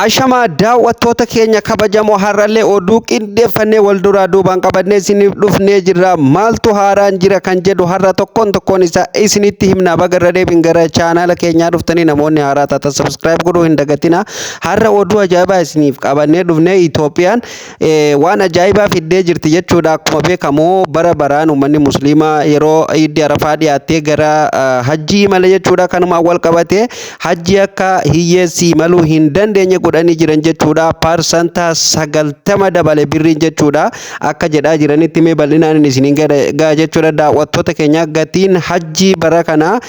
Ashamaa daawwattoota keenya kabajamoo, har'allee oduu qindeeffannee wal duraa duubaan qabannee isiniif dhufnee jirra. Maaltu haaraan jira kan jedhu har'a tokkoon tokkoon isaa isinitti himna. Baga irra deebiin gara chaanaala keenyaa dhuftanii, namoonni haaraa taatan subscribe godhuu hin dagatina. Har'a oduu ajaa'ibaa isiniif qabannee dhufnee, Itoophiyaan waan ajaa'ibaa fiddee jirti jechuudha. Akkuma beekamu bara baraan uummanni Musliimaa yeroo Iiddi Arafaa dhiyaattee gara hajjii imala jechuudha. Kanumaan wal qabatee hajji akka hiyyeessi imaluu hin dandeenye godhanii jiran jechuudha. 90% dabale birriin jechuudha. Akka jedhaa jiranitti mee bal'inaan isiniin gaha jechuudha. Daawwattoota keenya, gatiin hajjii bara kana,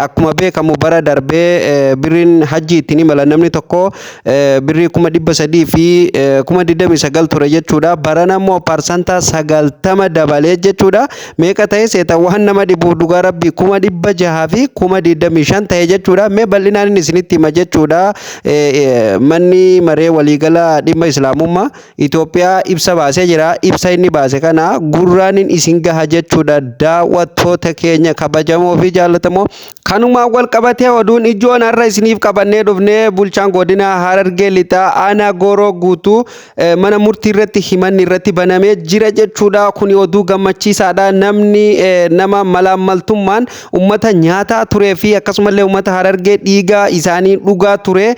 akkuma beekamu bara darbee birriin hajjii ittiin imalan namni tokko birrii 329,000 ture jechuudha. Barana immoo 90% dabalee jechuudha. Meeqa ta'e seeta? Waan nama dhibu dhugaa rabbii, 625,000 ta'e jechuudha. Mee bal'inaan inni isinitti hima jechuudha. Manni maree waliigala dhimma Islaamummaa Itoophiyaa ibsa baasee jira. Ibsa inni baase kana gurraan isin gaha jechuudha. Daawwattoota keenya kabajamoo fi jaallatamoo, kanumaan wal qabatee oduun ijoon har'a isiniif qabannee dhufnee, bulchaan godina Harargee Lixaa aanaa Gooroo Guutuu mana murtii irratti himanni irratti banamee jira jechuudha. Kuni oduu gammachiisaadha. Namni nama malaammaltummaan uummata nyaataa turee fi akkasumallee uummata Harargee dhiiga isaanii dhugaa ture,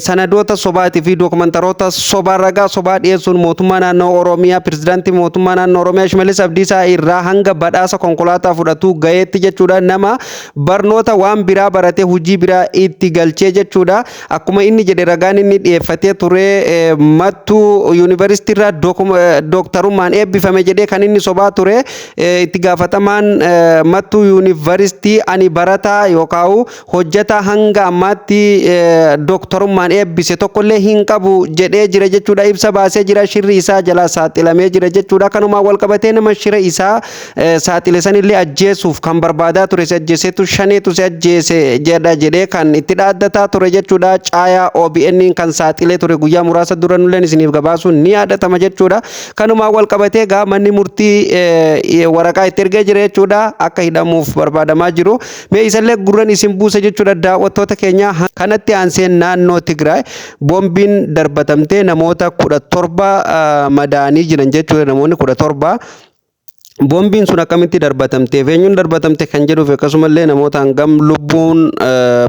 sanadoota sobaatii fi dookumantaroota sobaa, ragaa sobaa dhiyeessuun mootummaa naannoo Oromiyaa, pirezidaantii mootummaa naannoo Oromiyaa Shimallis Abdiisaa irraa hanga badhaasa konkolaataa fudhatu gaheetti jechuudha. Nama barnoota waan biraa baratee hojii biraa itti galchee jechuudha. Akkuma inni jedhe, ragaan inni dhiyeeffatee ture, Mattuu Yuunivarsiitii irraa dooktarummaan eebbifame jedhee kan inni sobaa ture, itti gaafatamaan Mattuu Yuunivarsiitii ani barataa yookaan hojjetaa hanga ammaatti dooktarummaan eebbise tokkollee hin qabu jedhee jira jechuudha. Ibsa baasee jira, shirri isaa jalaa saaxilamee jira jechuudha. Kanumaan wal qabatee nama shira isaa saaxile sanillee ajjeesuuf kan barbaadaa ture, si ajjeesetu, shaneetu si ajjeese jedha jedhee kan itti dhaaddataa ture jechuudha. Caayaa OBN kan saaxilee ture guyyaa muraasa dura nulleen isiniif gabaasuun ni yaadatama jechuudha. Kanumaan wal qabatee gaa manni murtii waraqaa itti ergee jira jechuudha. Akka hidhamuuf barbaadamaa jiru. Mee isallee gurran isin buusa jechuudha, daawwattoota keenya. Kanatti aansee naannoo Tigraay boombiin darbatamtee namoota 17 madaanii jiran jechuudha. Namoonni 17 boombiin sun akkamitti darbatamtee fi eenyuun darbatamte kan jedhuuf, akkasumallee namoota hangam lubbuun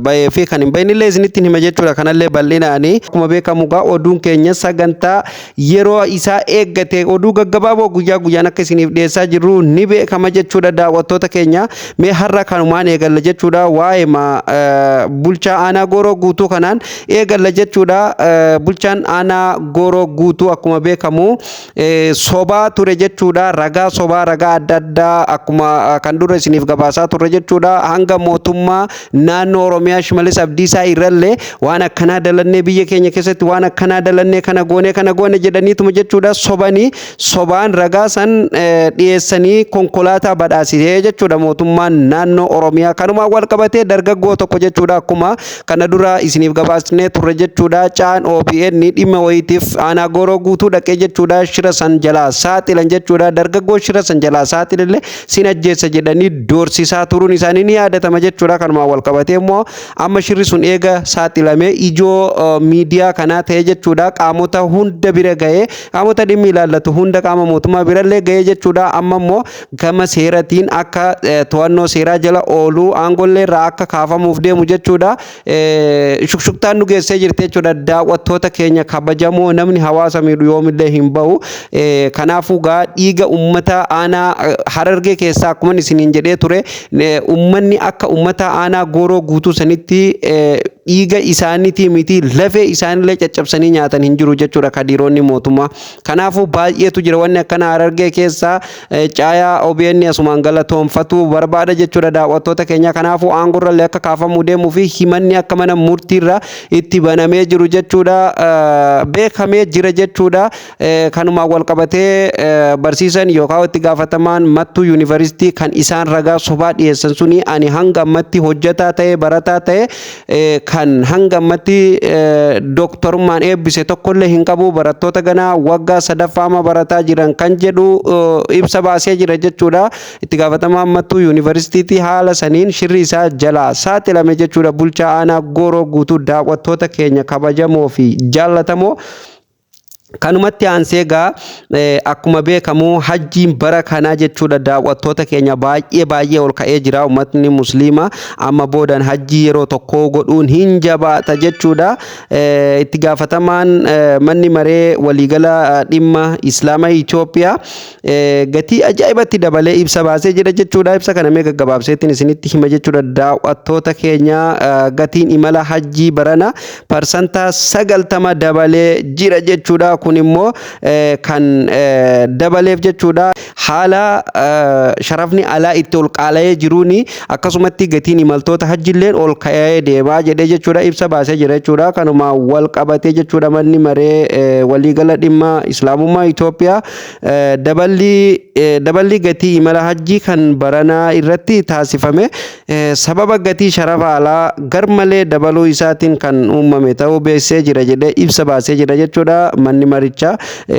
bahee fi kan hin bahinillee isinitti hima jechuudha. Kanallee bal'inaanii akkuma beekamu gaa oduun keenya sagantaa yeroo isaa eeggate oduu gaggabaaboo guyyaa guyyaan akka isiniif dhiyeessaa jirru ni beekama jechuudha, daawwattoota keenya. Mee har'a kanumaan eegalla jechuudha. Waa'ee bulchaa aanaa Gooroo Guutuu kanaan eegalla jechuudha. Bulchaan aanaa Gooroo Guutuu akkuma beekamu sobaa ture jechuudha. Ragaa sobaa, ragaa adda addaa akkuma kan dura isiniif gabaasaa turre jechuudha. Hanga mootummaa naannoo Oromiyaa Shimallis Abdiisaa irrallee waan akkanaa dalannee, biyya keenya keessatti waan akkanaa dalannee, kana goone, kana goone jedhaniituma jechuudha. Sobanii sobaan ragaa san dhiyeessanii konkolaataa badhaasisee jechuudha mootummaan naannoo Oromiyaa. Kanumaan wal qabatee dargaggoo tokko jechuudha, akkuma kana dura isiniif gabaasnee turre jechuudha. Caan OBN dhimma wayiitiif aanaa Gooroo Guutuu dhaqee jechuudha. Shira san jalaa saaxilan jechuudha. Dargaggoo shira san jalaa saaxilillee sin ajjeessa jedhanii doorsisaa turuun isaanii ni yaadatama jechuudha. Kanumaan wal qabatee immoo amma shirri sun eega saaxilamee ijoo miidiyaa kanaa ta'ee jechuudha. Qaamota hunda bira ga'ee, qaamota dhimmi ilaallatu hunda, qaama mootummaa birallee ga'ee jechuudha. Amma immoo gama seeratiin akka to'annoo seeraa jala oolu, aangollee irraa akka kaafamuuf deemu jechuudha. Shukshuktaan nu geessee jirti jechuudha. Daawwattoota keenya kabajamoo, namni hawaasa miidhu yoomillee hin bahu. Kanaafuu gaa dhiiga uummata aanaa Harargee keessaa, akkuma isiniin jedhee ture, uummanni akka uummata aanaa Gooroo Guutuu sanitti dhiiga isaaniitii miti lafee isaanillee caccabsanii nyaatan hin jiru jechuudha kadiroonni mootummaa. Kanaafuu baay'eetu jira wanni akkana Harargee keessaa. Caayaa OBN asumaan galatoonfatu barbaada jechuudha, daawwattoota keenya. Kanaafuu aangorrallee akka kaafamuu deemuu fi himanni akka mana murtiirra itti banamee jiru jechuudha, beekamee jira jechuudha. Kanumaan wal qabatee barsiisan yookaan itti gaafatamaan Mattuu Yuunivarsiitii kan isaan ragaa sobaa dhiyeessan suni ani hanga ammatti hojjetaa ta'e, barataa ta'e kan Kan hanga ammatti dooktorummaan eebbise tokkollee hin qabu, barattoota ganaa waggaa sadaffaama barataa jiran kan jedhu ibsa baasee jira jechuudha. Itti gaafatamaan Mattuu Yuunivarsiitiitii haala saniin shirri isaa jalaa saaxilame jechuudha. Bulchaa aanaa Gooroo Guutuu, daawwattoota keenya kabajamoo fi jaallatamoo. Kanumatti aansee egaa akkuma beekamu hajjiin bara kanaa jechuudha, daawwattoota keenya, baay'ee baay'ee ol ka'ee jira. Uummatni musliimaa amma boodan hajjii yeroo tokko godhuun hin jabaata jechuudha. Itti gaafatamaan manni maree waliigala dhimma Islaama Itoophiyaa gatii ajaa'ibatti dabalee ibsa baasee jira jechuudha. Ibsa kana mee gaggabaabseetiin isinitti hima jechuudha, daawwattoota keenya. Gatiin imala hajjii barana 90% dabalee jira jechuudha. Kun immoo kan dabaleef jechuudha, haala sharafni alaa itti ol qaala'ee jiruuni akkasumatti gatiin imaltoota hajjiilleen ol ka'ee deemaa jedhee jechuudha ibsa baasee jira jechuudha. Kanuma wal qabatee jechuudha, manni maree waliigala dhimma Islaamummaa Itoophiyaa daballi gatii imala hajjii kan baranaa irratti taasifame sababa gatii sharafa alaa garmalee dabaluu isaatiin kan uumame ta'uu beeksisee jira jedhee ibsa baasee jira jechuudha. Manni marichaa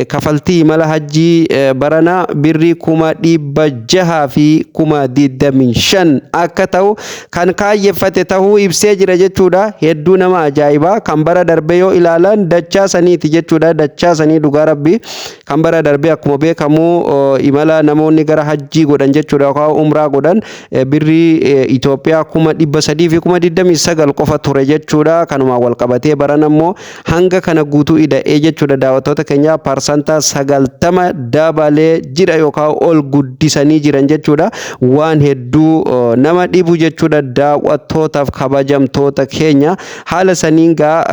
kafaltii imala hajjii baranaa birrii 625,000 akka ta'u kan kaayyeffate ta'uu ibsee jira jechuudha. Hedduu nama ajaa'ibaa! Kan bara darbe yoo ilaalan dachaa saniiti jechuudha. Dachaa sanii, dhugaa rabbi. Kan bara darbe akkuma beekamu imala namoonni gara hajjii godhan jechuudha, yookaan umraa godhan, birrii Itoophiyaa 329,000 qofa ture jechuudha. Kanumaan wal qabatee baran ammoo hanga kana guutuu ida'ee jechuudha, daawwattoota keenya, 90% dabalee jira yookaan ol guddisanii jiran jechuudha. Waan hedduu nama dhibu jechuudha, daawwattootaaf kabajamtoota keenya. Haala saniin gaa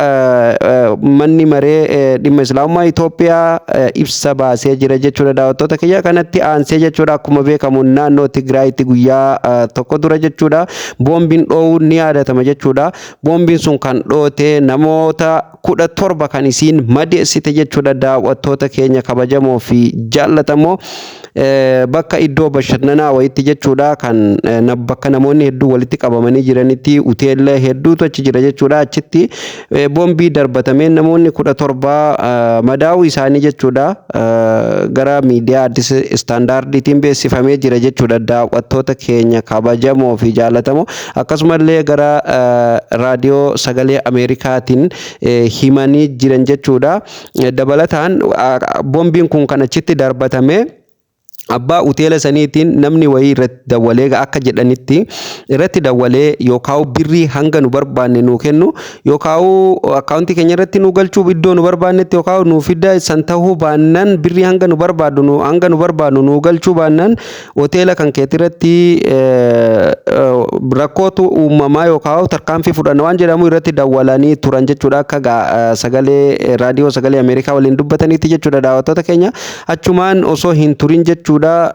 manni maree dhimma Islaamummaa Itoophiyaa ibsa baasee jira jechuudha, daawwattoota keenya. Kanatti aansee jechuudha, akkuma beekamu naannoo Tigraayitti guyyaa tokko dura jechuudha boombiin dhoowuun ni yaadatama jechuudha. Boombiin sun kan dhoote namoota 17 kan isiin madeessite jechuudha, daawwattoota keenya kabajamoo fi jaallatamoo, bakka iddoo bashannanaa wayitti jechuudha, kan bakka namoonni hedduu walitti qabamanii jiranitti, hoteela hedduutu achi jira jechuudha. Achitti boombii darbatamee namoonni 17 madaa'uu isaanii jechuudha gara miidiyaa Addis Istaandaardiitiin beeksifamee jira jechuudha, daawwattoota keenya kabajamoo fi jaallatamoo. Akkasumallee gara raadiyoo Sagalee Ameerikaatiin himanii jiran jechuudha. Dabalataan boombiin kun kan achitti darbatame abbaa hoteela saniitiin namni wayii irratti dawwalee, akka jedhanitti irratti dawwalee, yookaan birrii hanga nu barbaanne nuu kennu yookaan akkaawuntii keenya irratti nu galchuu iddoo nu barbaannetti yookaan nu fida, san ta'uu baannaan, birrii hanga nu barbaaddu nu hanga nu barbaannu nu galchuu baannaan hoteela kan keetti irratti rakkootu uumamaa yookaan tarkaanfii fudhanna waan jedhamu irratti dawwalanii turan jechuudha, akka sagalee raadiyoo Sagalee Ameerikaa waliin dubbataniitti jechuudha, daawwattoota keenya. Achumaan osoo hin turin jechuudha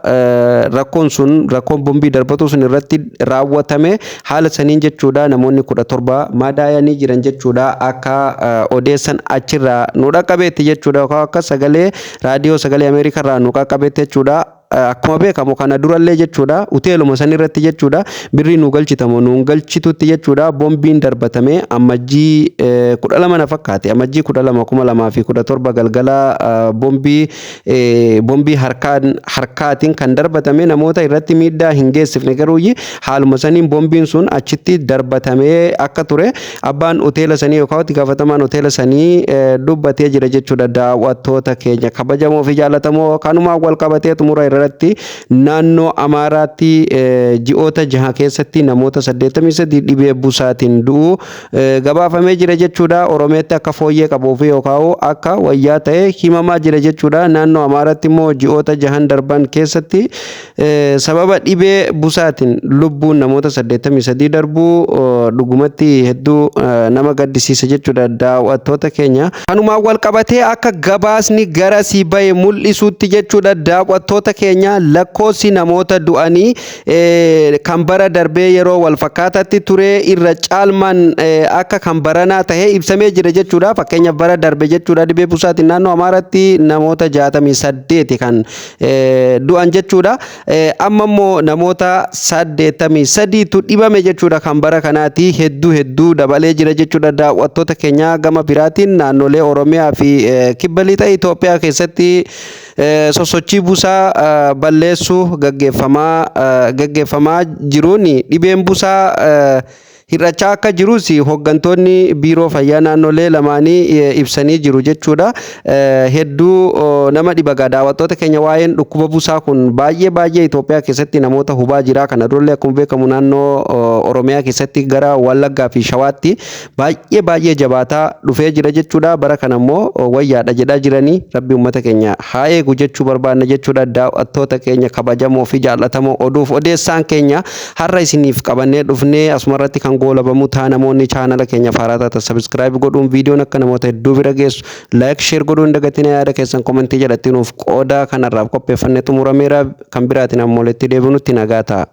rakkoon sun, rakkoon bombii darbatu sun irratti raawwatame. Haala saniin jechuudha namoonni 17 madaayanii jiran jechuudha, akka odeessan achirraa nu dhaqqabeetti jechuudha, yookaan akka sagalee raadiyoo Sagalee Ameerikaa irraa nu qaqqabeetti jechuudha. Akkuma beekamu kana durallee jechuudha, hoteeluma san irratti jechuudha, birrii nu galchitamu nu galchitutti jechuudha bombiin darbatame Ammajjii 12 na fakkaate, Amajjii 12 2017 galgala bombii harkaan harkaatiin kan darbatame namoota irratti miidhaa hin geessifne, garuu haaluma saniin bombiin sun achitti darbatamee akka ture abbaan hoteela sanii yookaan itti gaafatamaan hoteela sanii dubbatee jira jechuudha, daawwattoota keenya kabajamoo fi jaallatamoo. Kanumaan wal qabatee xumura irratti naannoo Amaaraatti ji'oota 6 keessatti namoota 83 dhibee busaatiin du'uu gabaafamee jira jechuudha. Oromiyaatti akka fooyyee qabuu fi yookaan akka wayyaa ta'e himamaa jira jechuudha. Naannoo Amaaraatti immoo ji'oota jahan darban keessatti sababa dhibee busaatiin lubbuun namoota 83 darbuu dhugumatti hedduu nama gaddisiisa jechuudha, daawwattoota keenya. Kanumaan wal qabatee akka gabaasni garasii bahe mul'isutti jechuudha, daawwattoota keenya. keenya, lakkoofsi namoota du'anii kan bara darbee yeroo wal fakkaataatti ture irra caalmaan akka kan baranaa tahe ibsamee jira jechuudha. Fakkeenyaaf, bara darbe jechuudha, dhibee busaatiin naannoo Amaaraatti namoota 68 kan du'an jechuudha. Amma immoo namoota 83tu dhibame jechuudha. Kan bara kanaati hedduu hedduu dabalee jira jechuudha, daawwattoota keenya. Gama biraatiin naannolee Oromiyaa fi kibba lixa Itoophiyaa keessatti sosochii busaa balleessuu gaggeeffamaa jiruun dhibeen busaa hir'achaa akka jirus hooggantoonni biiroo fayyaa naannolee lamaanii ibsanii jiru jechuudha. Hedduu nama dhiba, daawwattoota keenya. Waa'een dhukkuba busaa kun baay'ee baay'ee Itoophiyaa keessatti namoota hubaa jira. Kana durallee akkuma beekamu naannoo Oromiyaa keessatti gara Wallaggaa fi Shawaatti baay'ee baay'ee jabaataa dhufee jira jechuudha. Bara kana immoo wayyaadha jedhaa jiranii. Rabbi uummata keenya haa eegu jechuu barbaanna jechuudha. Daawwattoota keenya kabajamoo fi jaallatamoo, oduuf odeessaan keenya har'a isiniif qabannee dhufnee asumarratti kan goolabamu ta'a. Namoonni chaanala keenya haaraa taatan subscribe godhuun, viidiyoon akka namoota hedduu bira geessu like, share godhuun dagatina. Yaada keessan comment jalatti nuuf qooda. Kanarraaf qopheeffannee xumurameera. Kan biraatiin ammoo walitti deebinutti nagaa ta'a.